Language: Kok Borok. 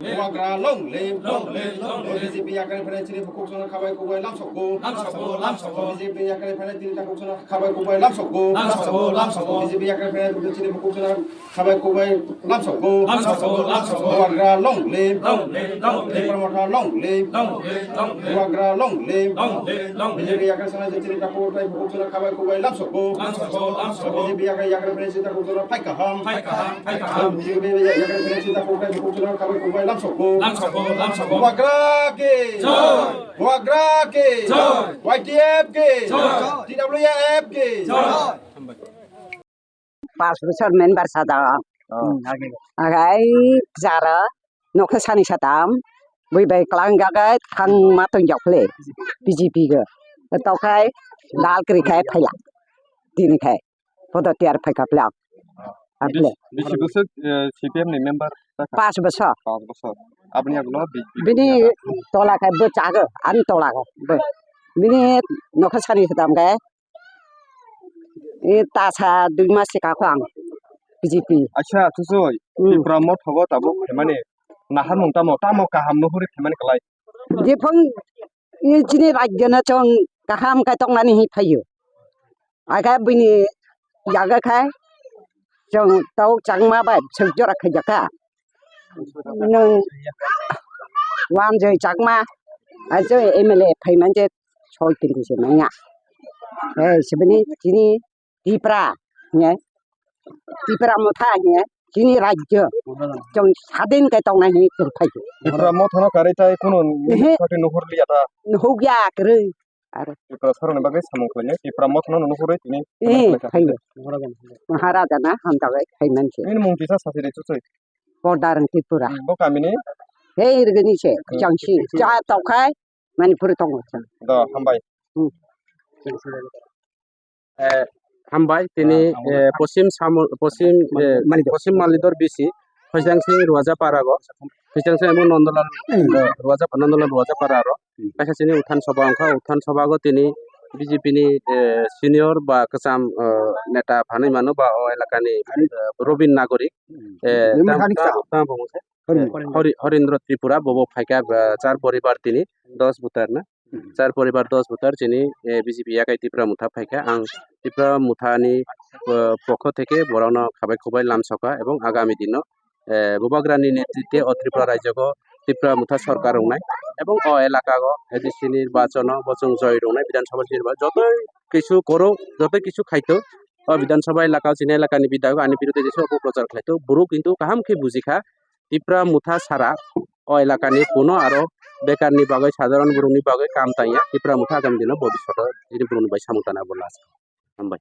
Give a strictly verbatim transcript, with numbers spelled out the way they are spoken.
Bubagra long live. Long live, long live. B J P yakarwi phainai chini bukhuk chwngno khabai kubai lamsokgo. Lamsokgo, lamsokgo. B J P yakarwi phainai chini takhuk chwngno khabai kubai lamsokgo. Lamsokgo, lamsokgo. B J P yakarwi phainai chini bukhuk chwngno khabai kubai lamsokgo. Lamsokgo, lamsokgo. Bubagra long live. Long live, long live. Tipra Motha long live. Long live, long live. Bubagra long live. Long live, long live. B J P yakarwi phainai chini takhuk tei bukhuk chwngno khabai kubai lamsokgo. Lamsokgo, lamsokgo. B J P yakarwi, yakarwi phainai chini takhuk chwngno phai kaham. Phai kaham, phai kaham. B J P yakarwi phainai chini takhuk tei bukhuk chwngno khabai kubai lamsokgo. Lamsokgo, lamsokgo. Bubagra ki! Jai! Bubagra ki! Jai! Y T F ki! Jai! T W F ki! Jai! Pas bosor member sada. Oh. Agai jara nokha sani satam bui bai klang jaga thang ma tong jak le B J P ga. Tokhai dal kri khai phaila. Tini khai. Podo tiar phai kha pla. Aple. Bisi bosor, eh, C P M ni member ta kha? Pas bosor. Pas bosor. Aboni agno bi-, bi-, Bini tola khai bo chago, ani tola khai bo. Bini nokha sani satam khai. E tasa dui mas se kako ang B J P. Acha, Chuchoi, Hmm. Tipra Motha bo tabuk phaimani naharmung tamo, tamo kaham nuhuri phaimani kwlai. Jephang e chini rajya no chwng kaham khe tongmani hi phaio. Aga bini yaga khai chwng tau changma bai chwng jora khaijaka. Nwng Wanjoi Chakma, ajo M L A phaiman je soi tini se manya. Eh, sebeni chini Tipra, ne? Tipra Motha, ne? Chini rajyo. Chwng sadin kai tongnai hini chwng phai. Tipra Motha no kari tai kuno Ehe. Party nuhur liya ta. Nuhuk ya kere. Aro. Tipra soroni bagwi samung khlainai. Tipra Motha no nuhurwi tini. Eh, phai. Maharaja na hamdagai phaiman se. Ini mung kisa sasi de chuchoi. Border Tripura. Bo kamini? Hei, irgini se, Hmm. Changsi. Cha tokhai, Manipur tongo. Do, hambai. Hmm. Eh, hambai, tini, Ah, eh, Posim Samul, Posim, eh, Malidor. Posim Malidor B C, Khojang Singh Ruaja Parago, Khojang Singh emo Nondolal, Hmm. eh, Ruaja, Nondolal Ruaja Pararo. Hmm. Kaisa chini Uthan Sabha wngkha, Uthan Sabha go tini B J P ni, eh, senior ba kwcham, eh, neta phanwi mano ba o elakani, eh, Robin Nagorik. Eh, Bini tamo, mechanic tamo, sa. Tamo bumung se? Horin. Eh, Hori-, Horindra Tripura, bobo phaikha, eh, char poribar tini, dos voter na? Hmm. Char poribar dos voter chini, eh, B J P yakai Tipra Motha phaikha. Ang Tipra Motha ni, eh, pokho theke borokno khabai khubai lamsokha ebong agami dino, eh, Bubagrani netritwe o Tripura rajyogo Tipra Motha sorkar wngnai ebong o elakago A D C nirbachano bo chwng joy rwnai, Bidhan Sabha nirba-, jotoi kisu korok, jotoi kisu khaito. O Bidhan Sabha elaka, chini elakani bidhayok ani biruddhe jesa opoprochar khlaito. Borok kintu kaham khe bujikha, Tipra Motha sara o elakani kuno aro bekarni bagwi, sadharon borokni bagwi kam tangya. Tipra Motha agami dino bobishoto chini borokni bai samung tana bo last. Hambai.